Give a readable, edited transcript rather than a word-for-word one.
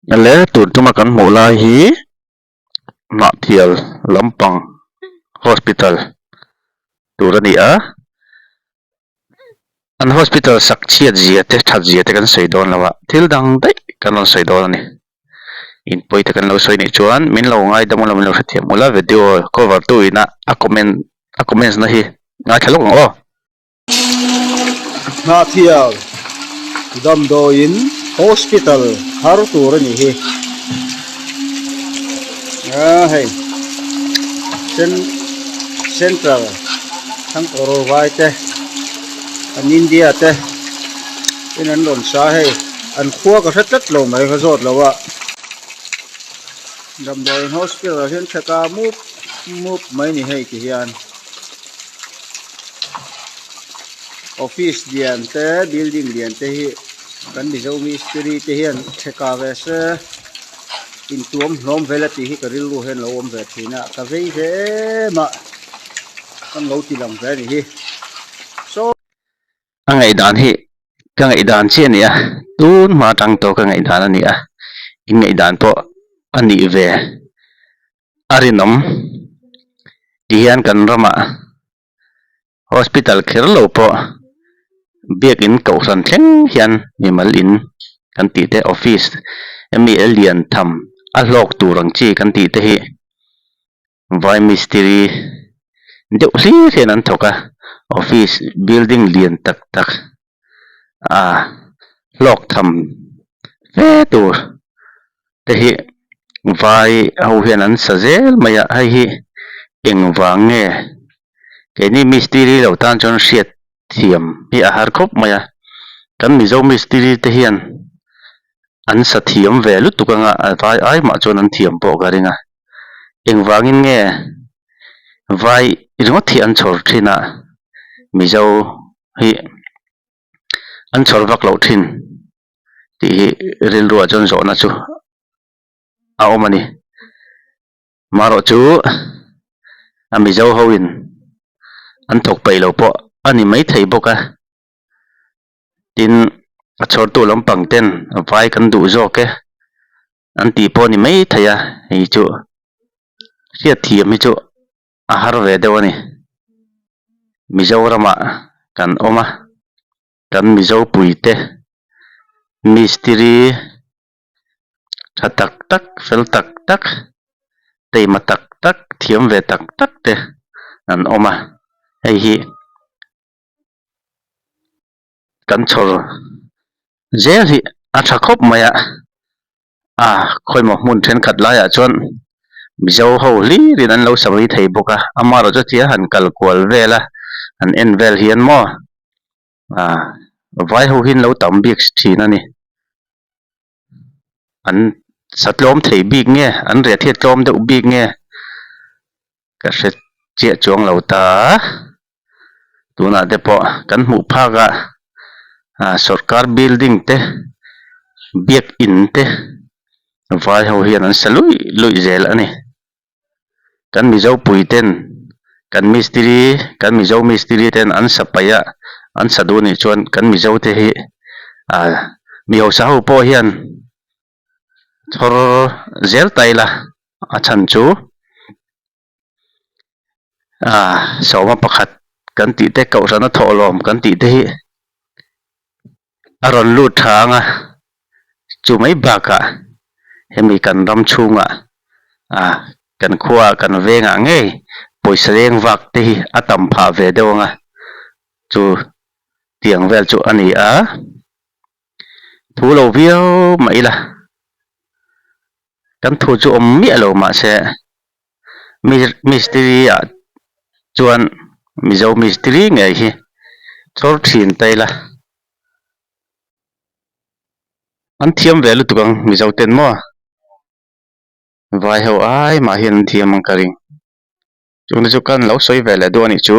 Le tun tuma kan hmuh lai hi Hnahthial lampang hospital tur a ni a, an hospital sak chhiat zia te that zia te kan sawi dawn lo a, thil dang daih kan rawn sawi dawn a ni. In pawi te kan lo sawi nih chuan min lo ngaidam ula min lo hrethiam ula video cover tu ina a comment a comments na hi ngaithla lawk ang aw. Hnahthial damdawiin hospital thar tur a nih hi aa hei central thangkawr vai te an India te in an rawn sa hei an khua ka hre tlat lo mai ka zawt lo a damdawiin hospital ah hian theka mup mup mai a ni hei ti hian. Office lian te building lian te hi kan mizo mistiri te hian theka ve se intuam hlawm vel a tih hi ka rilru hian lo awm ve thin a ka vei ve em a kan lo ti lang ve a ni hi saw. A ngaihdan hi ka ngaihdan chiah a ni a tun hma atang tawh ka ngaihdan a ni a in ngaihdan pawh a nih ve. A rinawm tihian kan ramah hospital kher lo pawh biakin kohhran thleng hian mimal in kan tih te office emi a lian tham a hlawk tur ang chi kan tih te hi vai mistiri deuh hlir hian an thawk a office building lian tak tak a hlawk tham fe tur te hi vai ho hian an sa zel mai a hei hi engvang nge keini mistiri lo tan chuan hriat thiam hi a har khawp mai a kan mizo mistiri te hian an sa thiam ve lutuk anga a vai ai mah chuan an thiam pawh ka ring a engvangin nge vai ringawt hi an chhawr thin a mizo hi an chhawr vak loh thin tih hi rilruah chuan zawhna chu a awm a ni. Marawh chu a Mizo ho in an thawk peih lo pawh a ni maithei bawk a, tin a chhawrtu lampang ten vai kan duh zawk e an tih pawh a ni maithei a, hei chu hriatthiam hi chu. a har ve deuh a ni. Mizoramah kan awm a, kan Mizo puite mistiri tha tak tak, fel tak tak, teima tak tak, thiam ve tak tak te an awm a, hei hi kan chhawr zel hi a tha khawp mai a. A khawimaw hmun thenkhat laiah chuan Mizo ho hlirin an lo sa mai thei bawk a, amaherawh chu tia han kal kual vel a, han en vel hian maw ah vai ho hi an lo tam bik thin a ni. An sa tlawm thei bik nge an riat hi a tlawm deuh bik nge ka hre chiah chuang lo ta a, tunah te pawh kan hmuh phak a ah sawrkar building te biakin te vai ho hian an sa luih luih zel a ni kan mizo pui ten kan mistiri kan mizo mistiri ten an sa paih a an sa duh anih chuan kan mizo te hi ah mi hausa ho pawh hian chhawr zel ta ila a chhan chu ah sawma pakhat kan tih te kohhrana thawhlawm kan tih te hi a rawn lut tha ang a chu mai bakah hemi kan ram chhungah ah kan khuaah kan vengah ngei pawisa leng vak te hi a tam phah ve deuh ang a chu tiang vel chu a ni a. Thu lo viau mah ila kan thu chu awm miah lo mahse mistiri ah chuan Mizo mistiri ngei hi chhawr thin ta ila an thiam ve lutuk ang Mizo ten maw vai ho ai mah hian an thiam ang ka ring chungte chu kan lo sawi ve leh duh a nih chu.